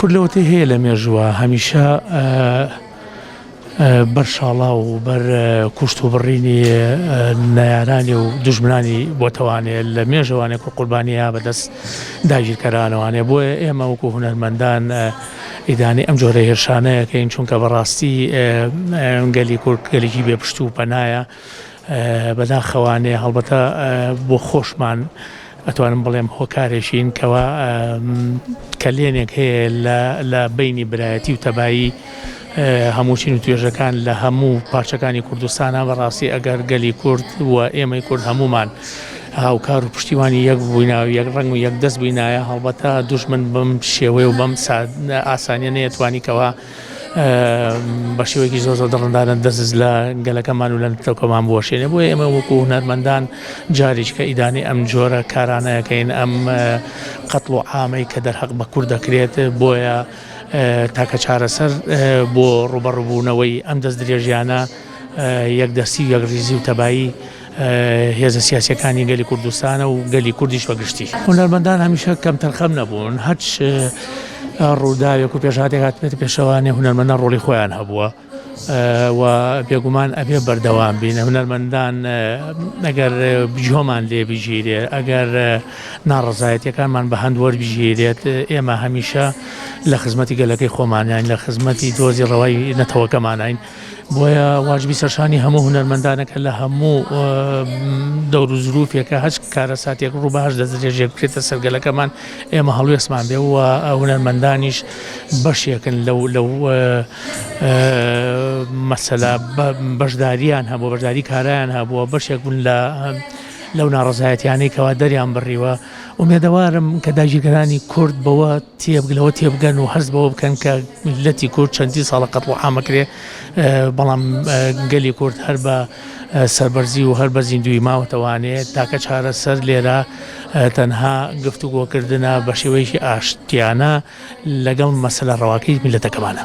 کورد لەوەتەی هەیە لە مێژووە هەمیشە بەر شاڵاو و بەر کوشت و بڕینی نەیارانی و دوژمنانی بۆتەوانێ لە مێژەوانێ کورد قوربانیە بەدەست داگیرکەرانەوانێ بۆیە ئێمە وەکو هونەرمەندان ئیدانەی ئەم جۆرە هێرشانەیەکەین چونکە بەڕاستی گەلی کورد گەلێکی بێ پشت و پەنایە بەداخەوانێ هەڵبەتە بۆ خۆشمان ئەتوانم بڵێم هۆکارێکین کەوا کەلێنێک هەیە لە بینی برایەتی و تەبایی هەموو چین و توێژەکان لە هەموو پارچەکانی کوردستانە بەڕاستی ئەگەر گەلی کورد و ئێمەی کورد هەمومان هاوکار و پشتیوانی یەک بووینا و یەک ڕەنگ و یەک دەست بووینایە هەڵبەتە دوژمن بەم شێوەیە و بەم ئاسانیە نەیەتوانی کەوا بە شێوەیەکی زۆر زۆر دڕندانە دەست لە گەلەکەمان و لە نەتەوەکەمان بوەشێنێ بۆیە ئێمە وەکو هونەرمەندان جاریش کە ئیدانەی ئەم جۆرە کارانەکەین ئەم قەتڵ و عامەی کە دەرهەق بە کورد دەکرێت بۆیە تاکە چارەسەر بۆ ڕوبەڕوبوونەوەی ئەم دەست درێژیانە یەکدەستی و یەکڕیزی و تەبایی هێزە سیاسیەکانی گەلی کوردستانە و گەلی کوردیش بە گشتی. هونەرمەندان هەمیشە کەمتەرخەم نەبوون، هەرچ ڕووداوێک و پێشهاتێک هاتبێتە پێشەوانێ هونەرمەندان ڕۆڵی خۆیان هەبووە و بێگومان ئەبێ بەردەوام بین. هونەرمەندان ئەگەر گوێمان لێ بگیرێ، ئەگەر ناڕەزایەتیەکانمان بە هەند وەربگیرێت، ئێمە هەمیشە لە خزمەتی گەلەکەی خۆمانین، لە خزمەتی دۆزی ڕەوای نەتەوەکەمانین. بۆیە واجبی سەرشانی هەموو هونەرمەندانە کە لە هەموو دەور و زروفێکە هەچ کارەساتێک ڕوو بە هەش دەستدرێژێک بکرێتە سەر گەلەکەمان ئێمە هەڵوێستمان بێ و هونەرمەندانیش بەشێکن لەو لەو مەسەلە بەشداریان هەبوو بەشداری کارایان هەبووە بەشێک بوون لە لەو ناڕەزایەتیانەی کەوا دەریان بڕیوە ئومێدەوارم کە داگیرکەرانی کورد بەوە تێبگلەوە تێبگەن و هەست بەوە بکەن کە میللەتی کورد چەندین ساڵە قەتڵ و عام ئەکرێ بەڵام گەلی کورد هەر بە سەربەرزی و هەر بە زیندووی ماوەتەوانێ تاکە چارەسەر لێرە تەنها گفتوگۆکردنە بە شێوەیەکی ئاشتیانە لەگەڵ مەسەلە ڕەواکەی میللەتەکەمانە.